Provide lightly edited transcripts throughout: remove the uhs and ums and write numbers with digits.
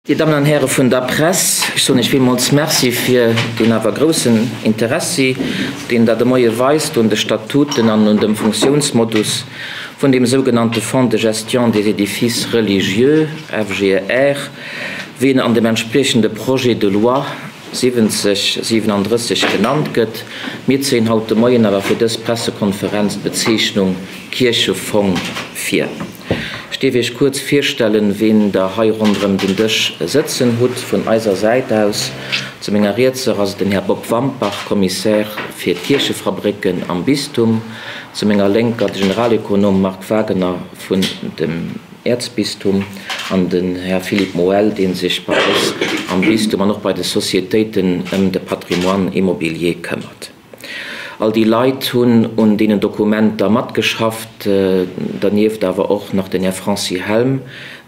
Dir Dammen an Häre vun der Press, ech soen Iech villmools Merci fir deen awer groussen Interessi, deen Der de Moie weist un de Statuten an un dem Funktiounsmodus vun deem sougenannte Fonds de gestion des édifices religieux, FGER, wéi en an dem entspriechende Projet de loi 7037 genannt gëtt. Mir zéien haut de Moien awer fir dës Pressekonferenz d'Bezeechnung Kierchefong vir. Ech dierf Iech kuerz virstellen, ween Der hei ronderëm den Dësch sëtzen hutt. Vun eiser Säit aus, zu menger Rietser ass et den Här Bob Wampach, Commissaire fir d'Kierchefabrécken am Bistum, zu menger Lénker de Generalekonom Marc Wagener vun dem Äerzbistum an den Här Philippe Moell, dee sech bei eis am Bistum an och bei de Sociétéiten ëm de Patrimoine immobilier këmmert. All déi Leit hunn un deenen Dokumenter matgeschafft, dernieft awer och nach den Här Francis Helm,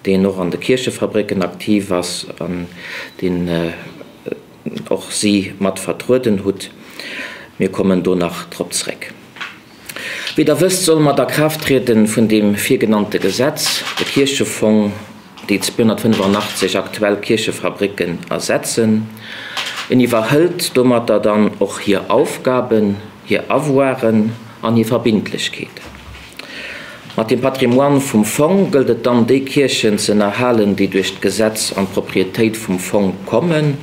deen och an de Kierchefabrécken aktiv ass an deen och si mat vertrueden hutt. Mir kommen do nach drop zréck. Wéi Der wësst, soll mat Akraafttrieden vun deem virgenannte Gesetz de Kierchefong déi 285 aktuell Kierchefabricken ersetzen. En iwwerhëlt domatter dann och hir Aufgaben, hir Avoiren an hir Verbindlechkeeten. Mat dem Patrimoine vum Fong gëllt et dann déi Kierchen ze ënnerhalen, déi duerch d'Gesetz an d'Proprietéit vum Fong kommen,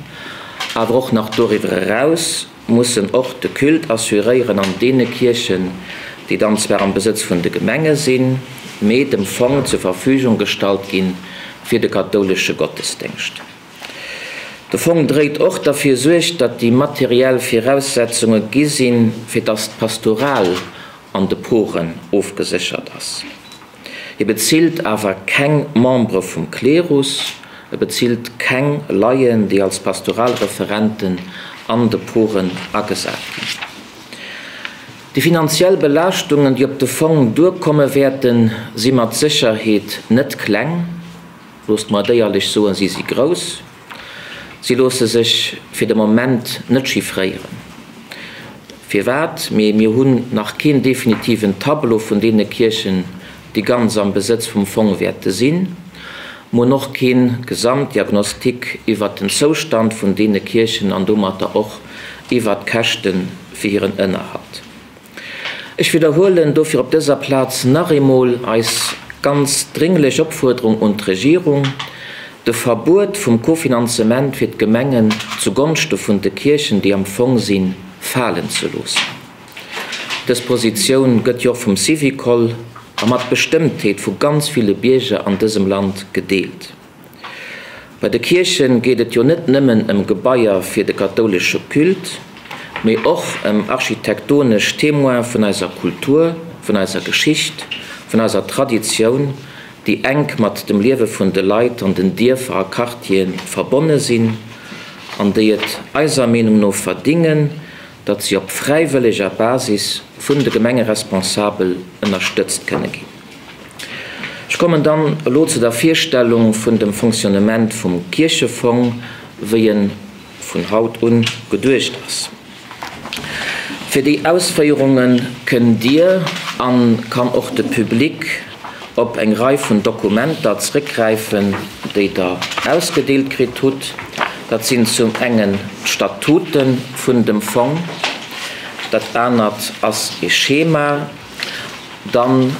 awer och nach doriwwer eraus mussen och de Culte assuréieren an deene Kierchen, déi dann zwar am Besëtz vun de Gemenge sinn, mee dem Fong zur Verfügung gestallt gi fir de kathoulesche Gottesdéngscht. De Fong dréit och derfir Suerg, datt déi materiell Viraussetzunge gi sinn, fir datt d'Pastoral an de Poren ofgeséchert ass. Hie bezilt awer keng Membere vum Klerus, e bezilt keng Laien, déi als Pastoralreferenten an de Poren agesat ginn. Déi finanziell Belaaschtungen, déi op de Fong duerkomme wäerten, si mat Sécherheet net kleng. Loosst mer et éierlech soen, si si grouss. Si loosse sech fir de Moment net chiffréieren. Firwat? Mee mir hunn nach keen definitiven Tableau vun deene Kierchen, déi ganz am Besëtz vum Fong wäerte sinn. Mer hunn och kee Gesamtdiagnostic iwwert den Zoustand vun deene Kierchen an domatter och iwwert d'Käschte fir hiren Ënnerhalt. Ech widderhuelen dofir op dëser Plaz nach eemol eis ganz dringlech Opfuerderung un d'Regierung, de Verbuet vum Kofinanzement fir d'Gemengen zu Gonschte vun de Kierchen, déi am Fong sinn, falen ze loossen. Dës Positioun gëtt jo och vum Syvicol a mat Bestëmmtheet vu ganz ville Bierger an dësem Land gedeelt. Bei de Kierche geet et jo net nëmmen ëm Gebaier fir de kathoulesche Culte, mee och ëm architektonesch Témoine vun eiser Kultur, vun eiser Geschicht, vun eiser Traditioun, déi enk mat dem Liewe vun de Leit an den Dierfer a Quartiere verbonne sinn an déi et eiser Meenung no verdingen, datt si op fräiwëlleger Basis vun de Gemengeresponsabel ënnerstëtzt kënne ginn. Ech kommen dann elo zu der Virstellung vun dem Fonctionnement vum Kierchefong, wéi e vun haut un geduecht ass. Fir déi Ausféierunge kënnt Dir an kann och de Public op eng Rei vun Dokumenter zréckgräifen, déi Der ausgedeelt kritt hutt. Dat sinn zum engen d'Statute vun dem Fong, dat anert ass e Schema, Dann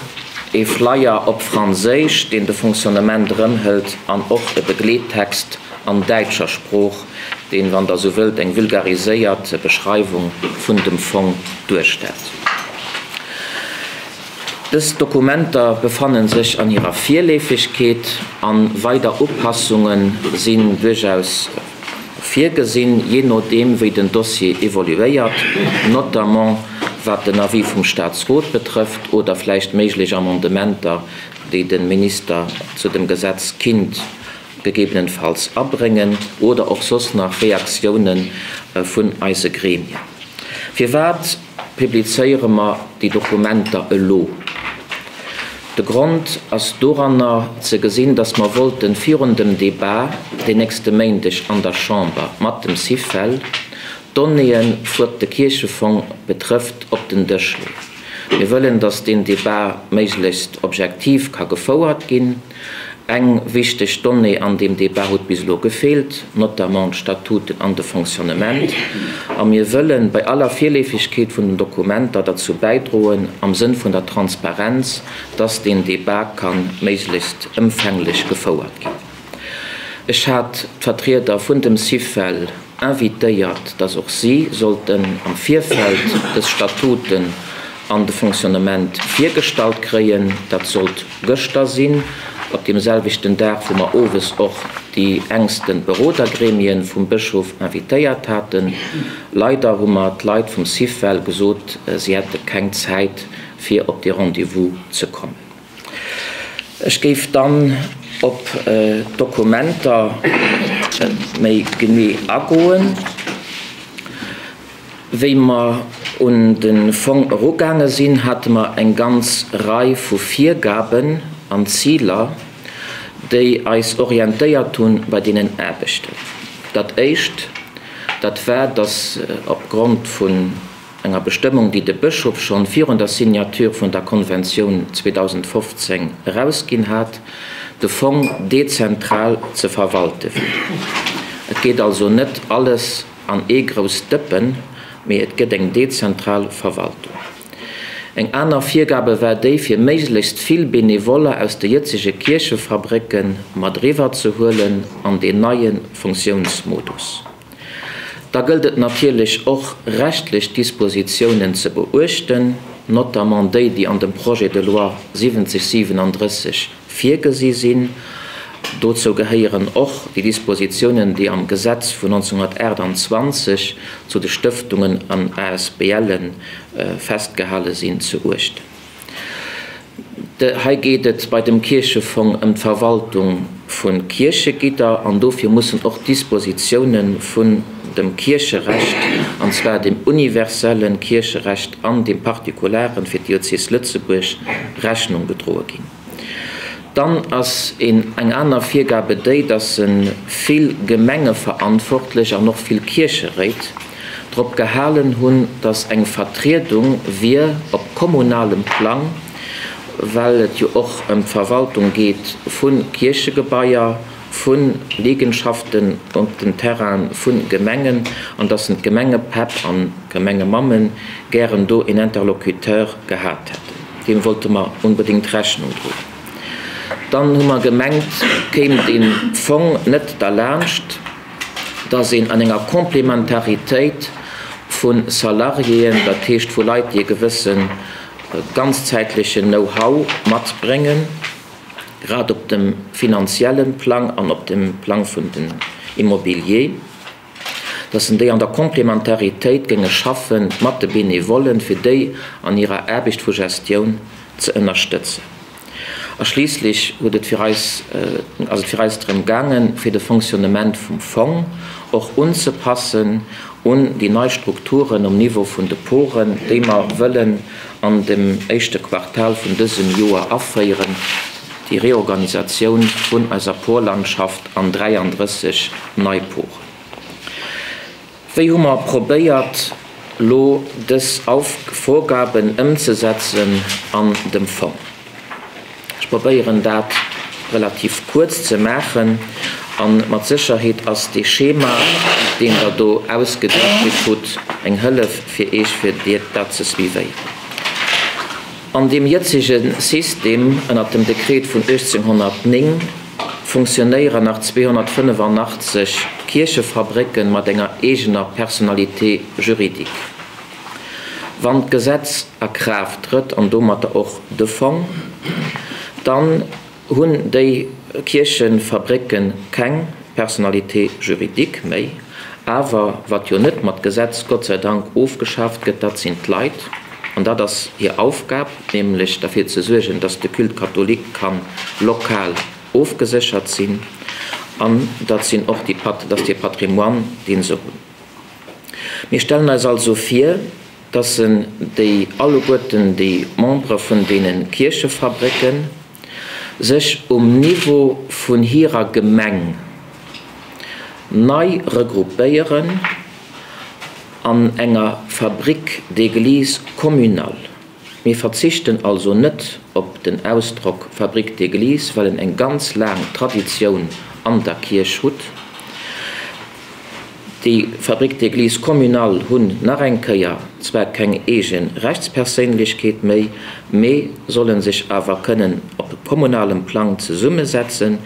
ee Flyer op Franséisch, deen de Fonctionnement erëmhëlt an och e Begleettext an däitscher Sprooch, deen, wann Der esou wëllt, eng vulgariséiert Beschreiwung vun dem Fong duerstellt. Dës Dokumenter befanne sech an hirer Virleefegkeet an weider Upassunge sinn duerchaus Virgesinn, jee nodeem wéi den Dossier evoluéiert, notamment wat den Avis vum Statsrot betrëfft oder vläicht méiglech Amendementer, déi de Minister zu dem Gesetz kinnt gegebenenfalls abréngen, oder och soss nach Reaktiounen vun eise Gremien. Firwat publizéiere mer déi Dokumenter elo? De Grond ass doranner ze gesinn, dass mer wollten virun dem Débat deen nächste Méindeg an der Chamber mat dem Syfel d'Donnéeën, wat de Kierchefong betrëfft, op den Dësch leeën. Mir wëllen, dass deen Débat méiglechst objektiv ka gefouert ginn. Eng wichteg Donnée an deem Débat huet bis elo gefeelt, notamment d'Statuten an de Fonctionnement. A mir wëllen bei aller Virleefegkeet vun den Dokumenter derzou bäidroen, am Sënn vun der Transparenz, dass deen Débat ka méiglechst ëmfänglech gefouert ginn. Ech hat d'Vertrieder vun dem Syfel invitéiert, dass och si sollten am Virfeld dës Statuten an de Fonctionnement virgestallt kréien. Dat sollt gëschter sinn, op deem selwechten Dag, wou mer owes och déi engste Berodergremien vum Bëschof invitéiert haten. Leider hu mer d'Leit vum Syfel gesot, si hätte keng Zäit, fir op dee Rendez-vous ze kommen. Ech géif dann op d'Dokumenter méi genee agoen. Wéi mer un de Fong erugaange sinn, hate mer eng ganz Rei vu Virgaben an Ziler, déi eis orientéiert hu bei deenen Aarbechten. Dat Éischt, dat war, dass opgrond vun enger Bestëmmung, déi de Bëschof schonn virun der Signature vun der Konventioun 2015 erausginn hat, de Fong dezentral ze verwalte wier. Et geet also net alles an ee grousst Dëppen, mee et gëtt eng dezentral Verwaltung. Eng aner Virgabe war déi, fir méiglechst vill Benevoller aus de jëtzege Kierchefabrécke mat eriwwer ze huelen an deen neie Funktiounsmodus. Da gëllt et natierlech och, rechtlech Dispositiounen ze beuechten, notamment déi, déi an dem Projet de loi 7037 virgesi sinn. Dozou gehéieren och déi Dispositiounen, déi am Gesetz vun 1928 zu de Stëftungen an ASBLe festgehale sinn, ze uechten. Hei geet et bei dem Kierchefong ëm d'Verwaltung vu Kierchegidder an dofir mussen och d'Dispositiounen vun dem Kiercherecht, an zwar dem universellen Kiercherecht an dem partikularen fir d'Diözes Lëtzebuerg, Rechnung gedroe ginn. Dann ass eng aner Virgabe déi, dass vill Gemengeverantwortlech an och vill Kiercheréit drop gehalen hunn, dass eng Vertriedung wier op kommunalem Plang, well et jo och ëm d'Verwaltung geet vu Kierchegebaier, vu Liegenschaften op den Terraine vu Gemengen, an dass en d'Gemengepäpp an d'Gemengemamme gären do een Interlocuteur gehat hätten. Deem wollte mer onbedéngt Rechnung droen. Dann hu mer gemengt, kéim dee Fong net derlaanscht, dass een an enger Complémentaritéit vu Salariéen, dat heescht vu Leit, déi e gewësse ganzzäitlechen Know-how matbréngen, grad op dem finanzielle Plang an op dem Plang vun den Immobilier, dass en déi an der Complémentaritéit géinge schaffe mat de Bénévollen, fir déi an hirer Aarbecht vu Gestioun ze ënnerstëtzen. A schliisslech huet et fir eis, ass et fir eis drëm gaangen, fir de Fonctionnement vum Fong och unzepassen un déi nei Strukturen um Niveau vun de Poren, déi mer wëllen an dem éischte Quartal vun dësem Joer aféieren, déi Reorganisatioun vun eiser Porlandschaft an 33 nei Poren. Wéi hu mer probéiert, lo dës Vorgaben ëmzesetzen an dem Fong? Ech probéieren dat relativ kuerz ze maachen a mat Sécherheet ass dee Schema, deen Der do ausgedruckt kritt hutt, eng Hëllef fir Iech, fir dat ze suivéieren. An deem jëtzege System ënnert dem Dekret vun 1809 funktionéieren nach 285 Kierchefabrécken mat enger eegener Personnalité juridique. Wann d'Gesetz a Kraaft trëtt, an domatter och de Fong, dann hunn déi Kierchefabrécken keng Personnalité juridique méi. Awer wat jo net mat Gesetz, Gott sei Dank, ofgeschaaft gëtt, dat sinn d'Leit. An dat ass hir Aufgab, nämlech derfir ze suergen, dass de Culte catholique kann lokal ofgeséchert sinn an datt sinn och déi, dass dee Patrimoine, dee se hunn. Mir stellen eis also vir, dass se déi alleguerten déi Membere vun deene Kierchefabrécken sech um Niveau vun hirer Gemeng nei regroupéieren an enger Fabrique d'église communale. Mir verzichten also net op den Ausdrock Fabrique d'église, well en eng ganz laang Traditioun an der Kierch hutt. Déi Fabriques d'église communales hunn nach eng Kéier zwar keng eege Rechtsperséinlechkeet méi, mee solle sech awer kënnen op kommunalem Plang zesummesetzen.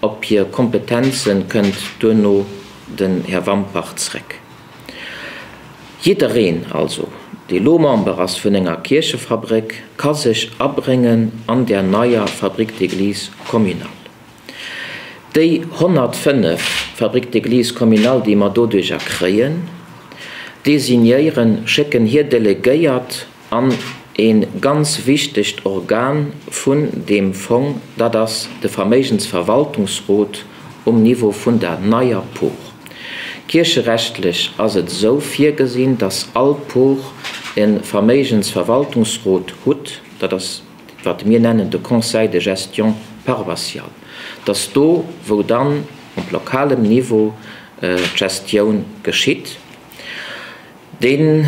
Op hir Kompetenze kënnt duerno den Här Wampach zréck. Jiddereen also, dee lo Member ass vun enger Kierchefabréck, ka sech abréngen an där neier Fabrique d'église communale. Déi 105 Fabriques d'église communales, déi mer doduercher kréien, designéieren, schécken hir Delegéiert an e ganz wichtegt Organ vun deem Fong, dat ass de Verméigensverwaltungsrot um Niveau vun der neier Por. Kiercherechtlech ass et esou virgesinn, dass all Por e Verméigensverwaltungsrot hutt, dat ass wat mir nennen de Conseil de gestion paroissial, dass do, wou dann op lokalem Niveau d'Gestioun geschitt, De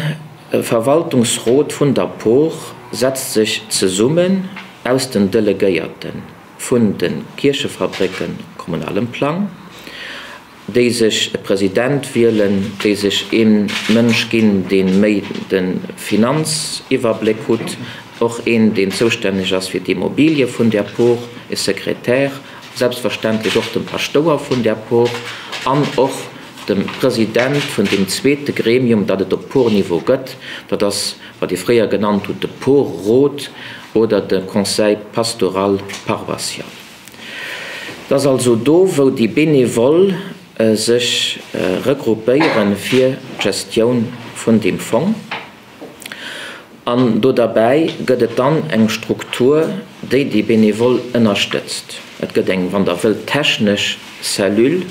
Verwaltungsrot vun der Por setzt sech zesummen aus den Delegéierte vun de Kierchefabrécken, kommunalem Plang, déi sech e President wielen, déi sech ee Mënsch ginn, dee méi de Finanziwwerbléck hutt, och een, deen zoustänneg ass fir d'Immobilie vun där Por, e Sekretär, selbstverständlech och dem Paschtouer vun där Por an och dem President vun deem zweete Gremium, dat et op Por-Niveau gëtt, dat ass, wat Dir fréier genannt hutt, de Por-Rot oder de Conseil pastoral paroissial. Et ass also do, wou déi Bénévol sech regroupéiere fir d'Gestioun vun deem Fong. An do derbäi gëtt et dann eng Struktur, déi déi Bénévol ënnerstëtzt. Et gëtt eng, wann Der wëllt, technesch Cellule,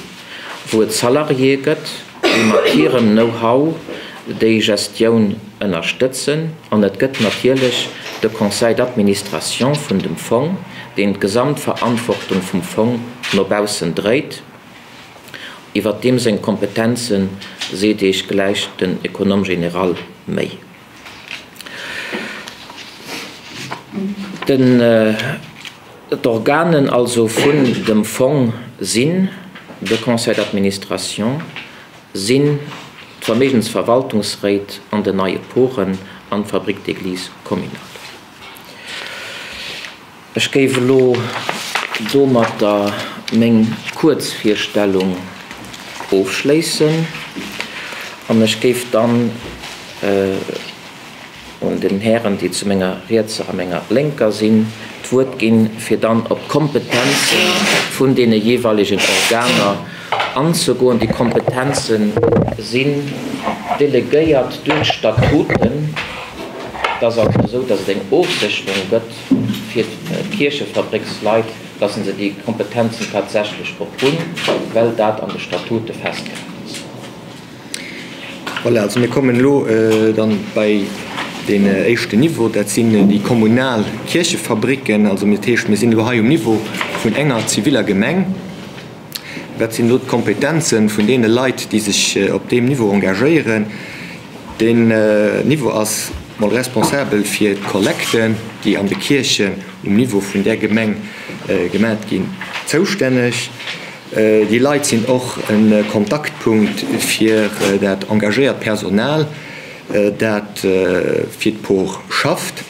wou et Salariéë gëtt, déi mat hirem Know-how déi Gestioun ënnerstëtzen. An et gëtt natierlech de Conseil d'administration vun dem Fong, deen d'Gesamtverantwortung vum Fong no baussen dréit. Iwwert deem seng Kompetenze seet Iech gläich den Économe général méi. Den, d'Organen also vun dem Fong sinn de Conseil d'administration, sinn d'Verméigensverwaltungsréit an den neie Poren an d'Fabrique d'église communale. Ech géif elo domatter meng kuerz Virstellung ofschléissen an ech géif dann un den Hären, déi zu menger rietser a menger lénker sinn, d'Wuert ginn, fir dann op d'Kompetenze vun deene jeeweilegen Organer anzegoen. Déi Kompetenze sinn delegéiert duerch d'Statuten. Et ass also esou, dass et eng Ofsécherung gëtt fir d'Kierchefabrécksleit, dass se déi Kompetenzen tatsächlech och hunn, well dat an de Statute festgehalen ass. Voilà, also mir kommen elo dann bei deen éischten Niveau, dat sinn déi kommunal Kierchefabricken. Also dat heescht, mir sinn elo hei um Niveau vun enger ziviller Gemeng. Wat sinn elo d'Kompetenzen vun deene Leit, déi sech op deem Niveau engagéieren? Deen Niveau ass mol responsabel fir d'Kollekten, déi an de Kierchen um Niveau vun där Gemeng gemat ginn, zoustänneg. Déi Leit sinn och e Kontaktpunkt fir dat engagéiert Personal, dat fir d'Por schafft.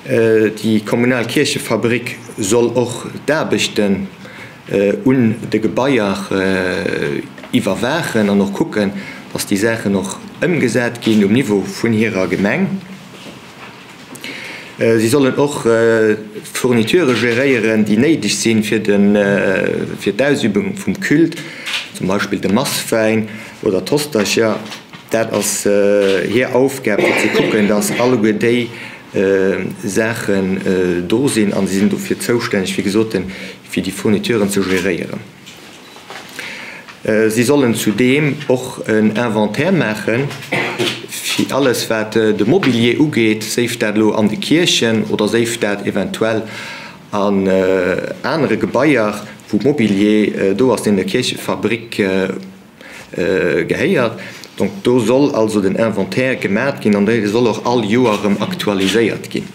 Déi kommunal Kierchefabrik soll och d'Aarbechten un de Gebaier iwwerwaachen an och kucken, datt déi Saachen och ëmgesat ginn um Niveau vun hirer Gemeng. Si sollen och d'Fourniturë geréieren, déi néideg sinn fir d'Ausübung vum Culte, zum Beispill de Masswäin oder d'Hostercher. Dat ass hir Aufgab, fir ze kucken, datt alleguer déi Saachen do sinn. A si sinn dofir zoustänneg, wéi gesot, fir déi Fournituren ze geréieren. Si sollen zudeem och en Inventaire maachen, fir alles, wat de Mobilier ugeet, séif dat elo an de Kierchen oder séif dat eventuell an anere Gebaier, wou Mobilier do ass, deen der Kierchefabrik gehéiert. Donc do soll also den Inventaire gemat ginn an dee soll och all Joer erëm aktualiséiert ginn.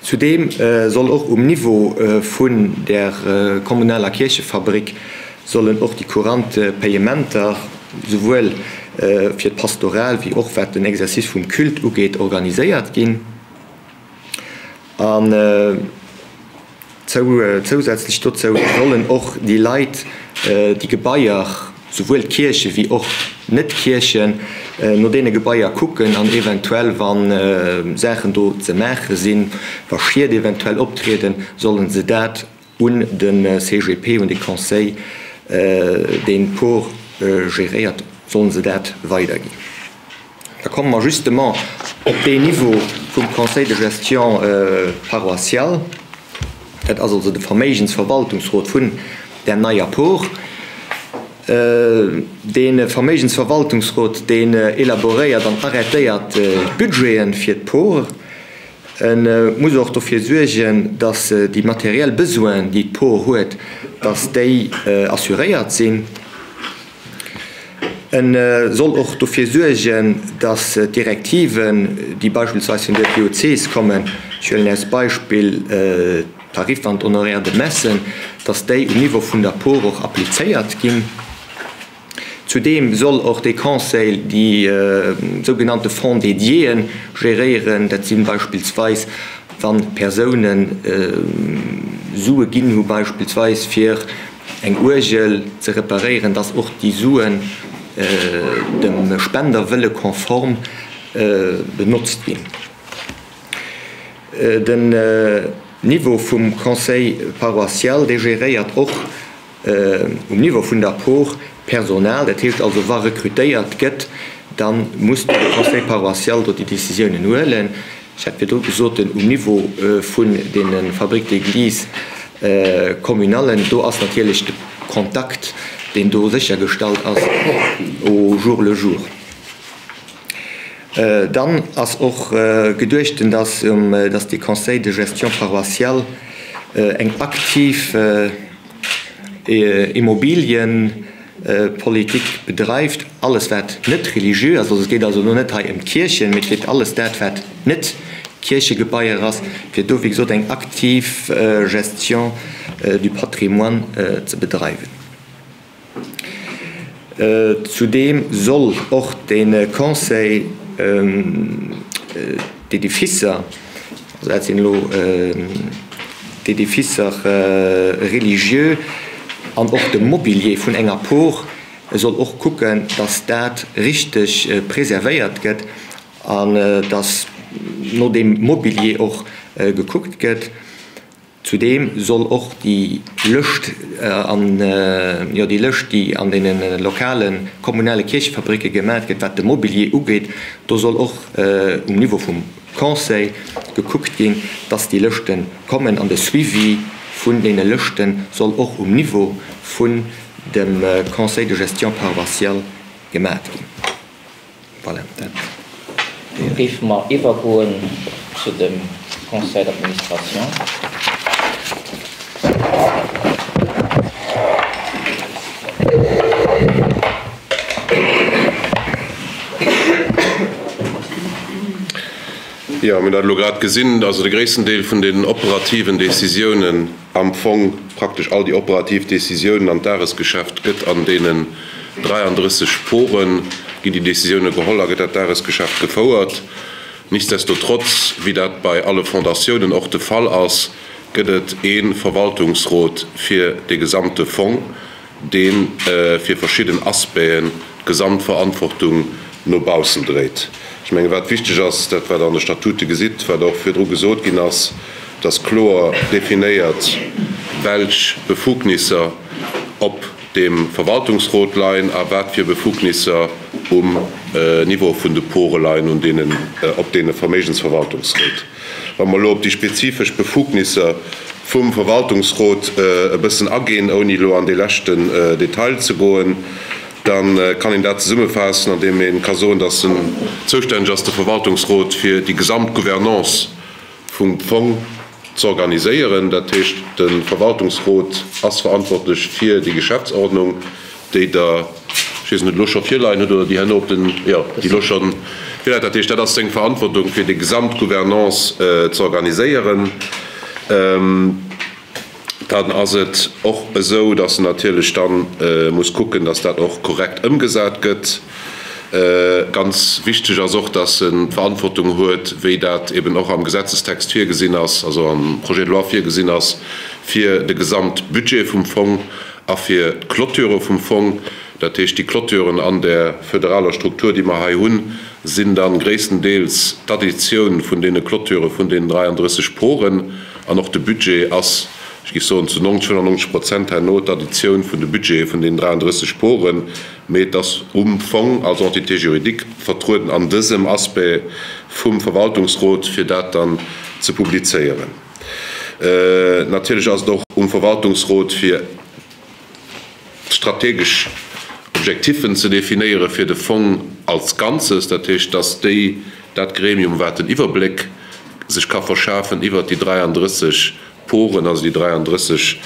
Zudeem soll och um Niveau vun der kommunaler Kierchefabrik sollen och déi courant Payementer, souwuel fir d'Pastoral wéi och wat den Exercice vum Culte ugeet, organiséiert ginn. An zousätzlech dozou sollen och déi Leit déi Gebaier, souwuel d'Kierche wéi och d'Net-Kierchen, no deene Gebaier kucken an eventuell, wa Saachen do ze maache sinn, wa Schied eventuell optrieden, solle se dat un de CGP, un de Conseil, deen d'Por geréiert, sollen se dat weiderginn. Da komme mer justement op deen Niveau vum Conseil de gestion paroissial. Dat ass also de Verméigensverwaltungsrot vun där neier Por. Dee Verméigensverwaltungsrot, deen elaboréiert an arrêtéiert d'Budgete fir d'Por. E muss och dofir suergen, dass déi materiell Besoinen, déi d'Por huet, dass déi assuréiert sinn. E soll och dofir suergen, dass d'Direktiven, déi beispillsweis vun der Diözes kommen, ech huelen als Beispill d'Tariffer an d'Honoraires de messe, dass déi um Niveau vun der Por och applizéiert ginn. Zudeem soll och dee Conseil déi sougenannte Fonds dédiéen geréieren. Dat si beispillsweis, wa Persounen Sue ginn hu beispillsweis fir eng Uergel ze reparéieren, dass och déi Suen dem Spenderwëlle konform benotzt ginn. Den Niveau vum Conseil paroissial, dee geréiert och um Niveau vun der Por Personal. Dat heescht also, wa rekrutéiert gëtt, da muss de Conseil paroissial do déi Décisiounen huelen. Ech hat virdru gesot, den um Niveau vun deene Fabriques d'église communallen, do ass natierlech de Kontakt, deen do séchergestallt ass, au jour le jour. Dann ass och geduechten, dass dass dee Conseil de gestion paroissial eng aktiv Immobilien, Politik bedreift, alles wat net religieux ass, also et geet also elo net hei ëm d'Kierchen, mee et geet alles dat wat net Kierchegebaier ass, fir do wéi gesot eng aktiv Gestion du patrimoine ze bedreiwen. Zudeem soll och de Conseil d'Edificer, also dat sinn elo d'Edificer religieux an och de Mobilier vun enger Por, e soll och kucken, datt dat richteg preservéiert gëtt an datt no deem Mobilier och gekuckt gëtt. Zudeem soll och déi Lëscht an, jo, déi Lëscht, déi an deene lokale kommunale Kierchefabricke gemaat gëtt, wat de Mobilier ugeet, do soll och um Niveau vum Conseil gekuckt ginn, dass déi Lëschte kommen an de Suivi vun deene Lëschte soll och um Niveau vun dem Conseil de gestion paroissial gemaat ginn. Voilà, dat wier et. Géife mer iwwergoen zu dem Conseil d'administration. Jo, mir hunn dat elo grad gesinn. Also de gréissten Deel vun den operativen Décisiounen, am Fong praktesch all déi operativ Décisiounen an d'Dagesgeschäft gëtt an deenen 33 Poren ginn déi Décisioune geholl a gëtt dat Dagesgeschäft gefouert. Nichtsdestotrotz, wéi dat bei alle Fondatiounen och de Fall ass, gëtt et ee Verwaltungsrot fir de gesamte Fong, dee fir verschidden Aspecten d'Gesamtverantwortung no baussen dréit. Ech mengen, wat wichteg ass, dat wat Der an de Statute gesitt, wat och virdru gesot ginn ass, dass kloer definéiert, welch Befugnisser op dem Verwaltungsrot leien a wat fir Befugnisser um Niveau vun de Pore leien, un deenen, op deene Verméigensverwaltungsréit. Wa mer elo op déi spezifesch Befugnisser vum Verwaltungsrot e bëssen aginn, ouni elo an dee leschten Detail ze goen, da kann een dat zesummefaassen, andeem ee ka soen, dass en zoustänneg ass, de Verwaltungsrot, fir déi gesamt Gouvernance vum Fong z'organiséieren. Dat heescht, de Verwaltungsrot ass verantwortlech fir déi Geschäftsordnung, déi Der. Ech weess net, elo scho virleien hutt oder déi herno op den, jo, déi elo scho virläit. Dat heescht, dat ass seng Verantwortung, fir déi gesamt Gouvernance ze organiséieren. Dann ass et och esou, dass en natierlech da muss kucken, dass dat och korrekt ëmgesat gëtt. Ganz wichteg ass och, dass en d'Verantwortung huet, wéi dat eben och am Gesetzestext virgesinn ass, also am Projet de loi virgesinn ass, fir de Gesamtbudget vum Fong a fir d'Clôture vum Fong. Dat heescht, déi Clôturen an där föderaler Struktur, déi mer hei hunn, sinn da gréisstendeels d'Additioun vun deene Clôture vun deenen 33 Poren. An och de Budget ass, ech géif soen, zu 90, 95 Prozent herno d'Additioun vun de Budgete vun deenen 33 Poren. Mee et ass um Fong als Entité juridique vertrueden an dësem Aspect vum Verwaltungsrot, fir dat dann ze publizéieren. Natierlech ass et och um Verwaltungsrot, fir strategesch Objektiffen ze definéiere fir de Fong als Ganzes, dat heescht, dass déi, dat Gremium, wat den Iwwerbléck sech ka verschafen iwwert déi 33 Poren, also déi 33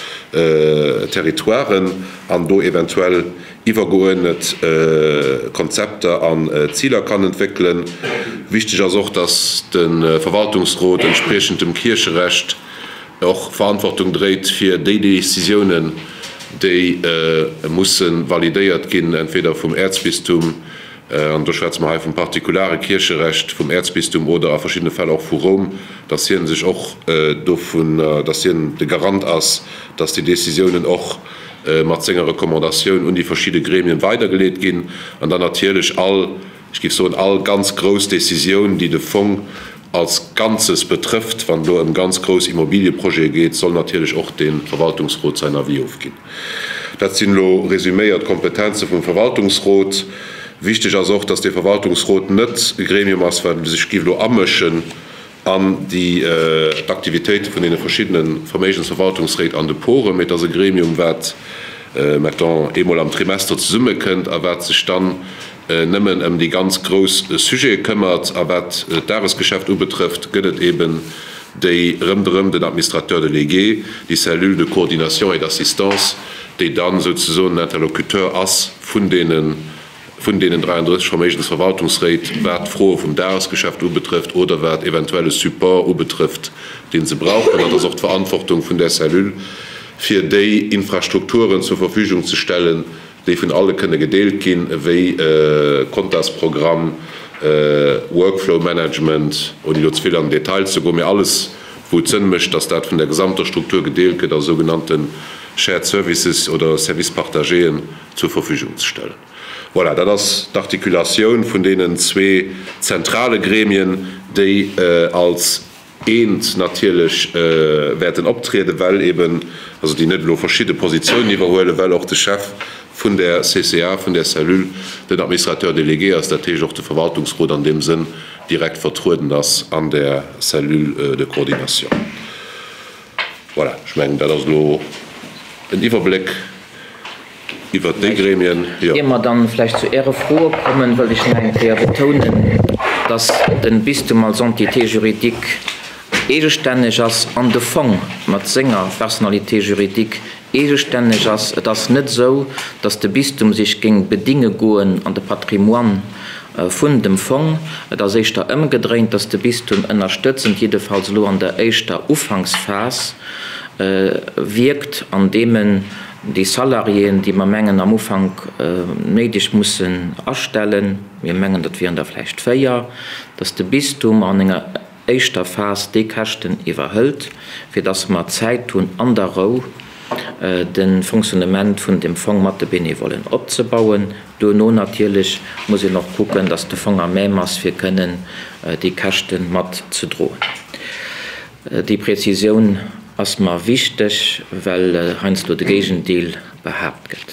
Territoiren, an do eventuell iwwergeuerdnet Konzepter an Ziler kann entwéckelen. Wichteg ass och, dass de Verwaltungsrot entspriechend dem Kiercherecht och Verantwortung dréit fir déi Décisiounen, déi musse validéiert ginn, entweder vum Äerzbistum, an do schwätze mer hei vum partikulare Kiercherecht vum Äerzbistum, oder a verschiddene Fäll och vu Roum, dass hie sech och dovun, dass hien de Garant ass, dass déi Décisiounen och mat senger Recommandatioun un déi verschidde Gremien weidergeleet ginn, an dann natierlech all Ech géif soen, all ganz grouss Décisioun, déi de Fong als Ganzes betrëfft, wann et elo ëm ganz grouss Immobilieprojete geet, soll natierlech och de Verwaltungsrot säin Avis ofginn. Dat sinn elo resüméiert d'Kompetenze vum Verwaltungsrot. Wichteg ass och, dass dee Verwaltungsrot net e Gremium ass, wat sech géif elo amëschen an déi d'Aktivitéite vun deene verschiddene Verméigensverwaltungsréit an de Poren, mee et ass e Gremium, wat, mettons, eemol am Trimester zesummekënnt a wat sech dann nëmmen ëm déi ganz grouss Sujete këmmert. A wat d'Dagesgeschäft ubetrëfft, gëtt et eben déi rëmderëm den Administrateur délégué, déi Cellule de coordination et d'assistance, déi dann souzesoen den Interlocuteur ass vun deene vun deenen 33 Verméigensverwaltungsréit, wat d'Froe vum Dagesgeschäft ubetrëfft oder wat eventuelle Support ubetrëfft, dee se brauchen. Dat ass och d'Verantwortung vun där Cellule, fir déi Infrastrukturen zur Verfügung ze stellen, déi vun alle kënne gedeelt ginn, ewéi Kontasprogramm, Workflow Management, ouni elo ze vill an den Detail ze goen, mee alles, wou et Sënn mécht, dass dat vun der gesamter Struktur gedeelt gëtt a sougenannte Shared Services oder Services partagéen zur Verfügung ze stellen. Voilà, dat ass d'Artikulatioun vun deenen zwee zentrale Gremien, déi als eent natierlech wäerten optrieden, well eben, also déi net elo verschidde Positiounen iwwerhuelen, well och de Chef vun där CCA, vun där Cellule, den Administrateur délégué ass, dat heescht och de Verwaltungsrot an deem Sënn direkt vertrueden ass an där Cellule de coordination. Voilà, ech mengen, dat ass elo en Iwwerbléck iwwert déi Gremien. Jo. Ier mer dann vläicht zu Äre Froe kommen, wëllt ech nach eng Kéier betounen, dass de Bistum als Entité juridique eegestänneg ass an de Fong mat senger Personnalité juridique eegestänneg ass. Et ass net esou, dass de Bistum sech géing bedinge goen an de Patrimoine vun dem Fong. Et ass éischter ëmgedréint, dass de Bistum ënnerstëtzend, jiddefalls elo an der éischter Ufanksphas, wierkt, andeem en déi Salariéen, déi mer mengen am Ufank néideg mussen astellen, mir mengen dat wieren der vläicht 4, dass de Bistum an enger éischter Phas déi Käschten iwwerhëlt, fir dass mer Zäit hunn an der Rou de Fonctionnement vun dem Fong mat de Bénévolen opzebauen. Duerno natierlech muss een och kucken, dass de Fong à même ass, fir kënnen déi Käschte mat ze droen. Déi Präzisioun ass mer wichteg, well heiansdo de Géigendeel behaapt gëtt.